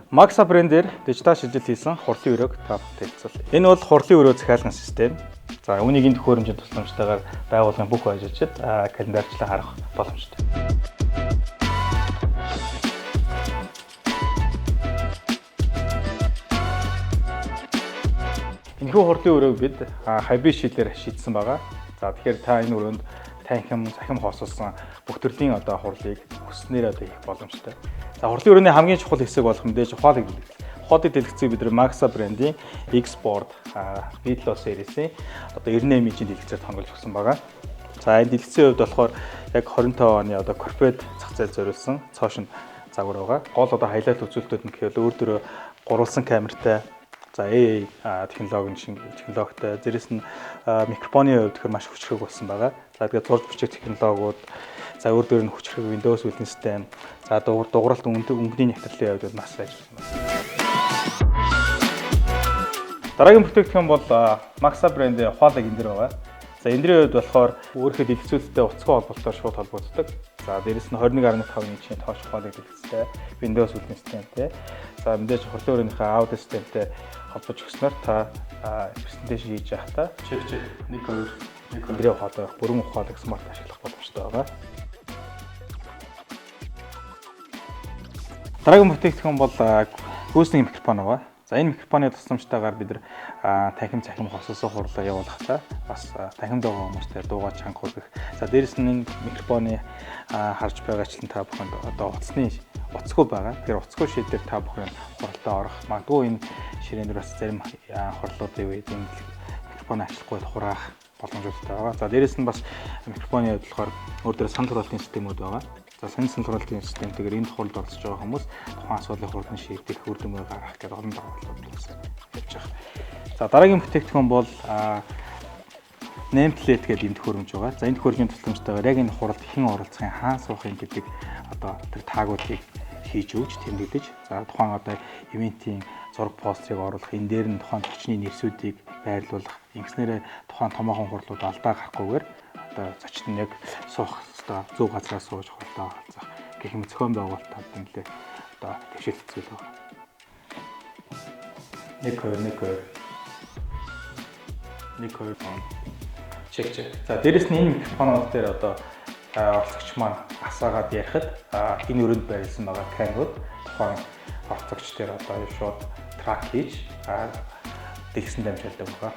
Maxa брендээр дижитал шилжилт хийсэн хурлын өрөөг та бүхэнд танилцуулъя. Энэ бол хурлын өрөө захиалгын систем. За үүнийг энэ төхөөрөмжийн тусламжтайгаар байгууллагын бүх ажилчид календарчлан харах боломжтой. Энэхүү хурлын өрөөг бид хабри шилээр шийдсэн байгаа. За тэгэхээр та энэ өрөөнд танхим, цахим хоосолсон бүх төрлийн одоо хурлыг хүснээр одоо хийх боломжтой. За хурлын өрөөний хамгийн чухал хэсэг болох мэдээж ухаалаг дэлгэц. Ухаалаг дэлгэцийг бид Maxa брендийн X-Board Vidlo series-ийн одоо 98 инчийн дэлгэцээр тонголж өгсөн байгаа. За энэ дэлгэцийн хувьд болохоор яг 25 оны одоо корпорат зах зээл зориулсан цоо шинэ загвар байгаа. Гол одоо хайлайт үзүүлэлтүүд нь гэхэл өөр дөрөө гурвалсан камертай. За AI технологи шинэ технологитой, дээрэс нь микрофоны хувьд тэгэхээр маш хүчрхэг болсон байгаа. За тэгээд зурж бичих технологиуд, за өөр дөр нь хүчрхэг Windows үйлдвэрлэлийн систем, за дугааралт өнгөний нэвтрлийн хувьд маш ажилласан байна. Дараагийн бүтээгдэхүүн бол Maxa брендийн ухаалаг энэ дэр байгаа. За эндрийн хувьд болохоор өөрийнхөө дэлгэцүүдтэй утасгүй холбоолтоор шууд холбогддог. За дээрэс нь 21.5 инчийн тооч ухаалаг дэлгэцтэй, Windows үйлдвэрлэлийн системтэй. За мэдээж хурлын өрөөнийхөө аудио системтэй холбож өгснөөр та презентаци хийж байхдаа Чек чек 1 2 1 2 эндрийн ухаалаг бүрэн ухаалаг смарт ашиглах боломжтой байгаа. Дараагийн бүтээгдэхүүн бол гүйцэтгэх микрофон байгаа. За энэ микрофоны тусламжтайгаар бид нар танхим цахим хосолсон хурлаа явуулахдаа бас танхимд байгаа хүмүүстэй дуугаа чанга хүргэх. За дээрэс нь энэ микрофоны харж байгаачлан та бүхэнд одоо утасны утасгүй байгаа. Тэгэхээр утасгүй шийдээр та бүхэн хуралдаа орох. Магадгүй энэ ширээн дээр бас зарим хурлуудын үед энэ микрофон ашиглахгүй хураах боломжтой байгаа. За дээрэс нь бас микрофоны хувьд болохоор өөр дээр санал хураалтын системүүд байгаа. За санал хураалтын системтэйгээр энэ хуралд оролцож байгаа хүмүүс тухайн асуудлыг хурдан шийдэх, үр дүнгээ гаргах гэдэг олон байгууллагууд бас явж байгаа. За дараагийн бүтээгдэхүүн бол nameplate гэдэг энэ төхөөрөмж байгаа. За энэ төхөөрөмжийн тусламжтайгаар яг энэ хуралд хэн оролцох юм, хаан суух юм гэдэг одоо тэр таагуудыг хийж өгч тэмдэглэж, за тухайн одоо ивентийн зураг постерыг оруулах, энэ дээр нь тухайн зочны нэрсүүдийг байрлуулах, ингэснээрээ тухайн томоохон хурлууд алдаа гарахгүйгээр одоо зочин нь яг суух ёстой зөв газараа сууж хуралдаа оролцох гэх мэт зохион байгуулалт нэлээ одоо дэвшилт зүйл байна. 1 2 1 2 1 2 чек чек. За дээрэс нь энэ микрофонууд дээр одоо оролцогч маань асаагаад ярихад энэ өрөөнд байрлсан байгаа камерууд тухайн оролцогч дээр одоо шууд track хийж дэлгэсэн дамжуулдаг байгаа.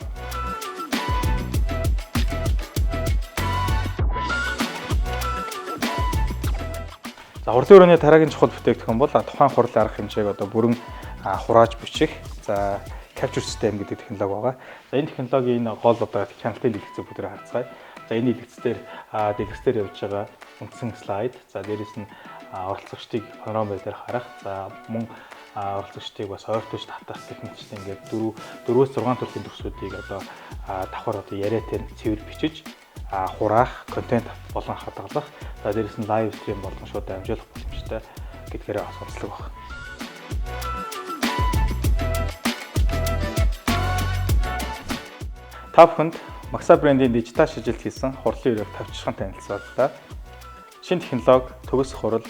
За хурлын өрөөний дараагийн чухал бүтээгдэхүүн бол тухайн хурал арга хэмжээг одоо бүрэн хурааж бичих. За capture system гэдэг технологи байгаа. За энэ технологийн энэ гол одоо хяналтын дэлгэцийг бүгдээ харцгаая. За энэ дэлгэцээр явж байгаа үндсэн слайд. За дээрэс нь оролцогчдыг панорама дээр харах. За мөн оролцогчдыг бас ойртож татах гэх мэтчилэн ингээд 4-өөс 6 төрлийн дүрсүүдийг одоо давхар одоо яриатай цэвэр бичиж хураах, контент болон хадгалах. За дээрэс нь live stream болон шууд дамжуулах боломжтой гэдгээрээ бас онцлог байна. Та бүхэнд Maxa брендийн дижитал шилжилт хийсэн хурлын өрөөг тавчхан танилцууллаа. Шинэ технологи, төгс хурал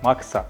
Maxa.